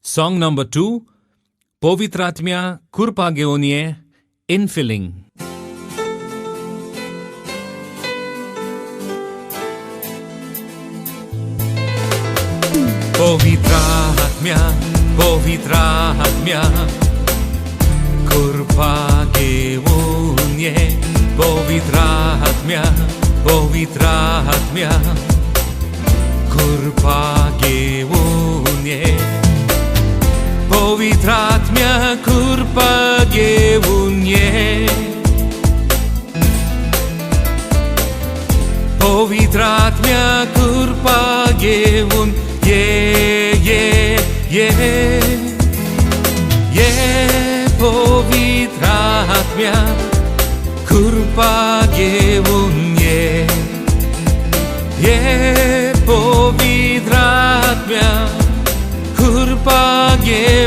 Song number 2, पवित्रात्म्या कृपा घेवन ये, इनफिलिंग. पवित्रात्म्या, पवित्रात्म्या, कृपा घेवन ये. पवित्रात्म्या, पवित्रात्म्या, कृपा घेवन ये. पवित्रात्म्या, कृपा घेवन ये. पवित्रात्म्या, कृपा घेवन ये, ये, ये, ये. पवित्रात्म्या, कृपा घेवन ये. ये पवित्रात्म्या, कृपा घेवन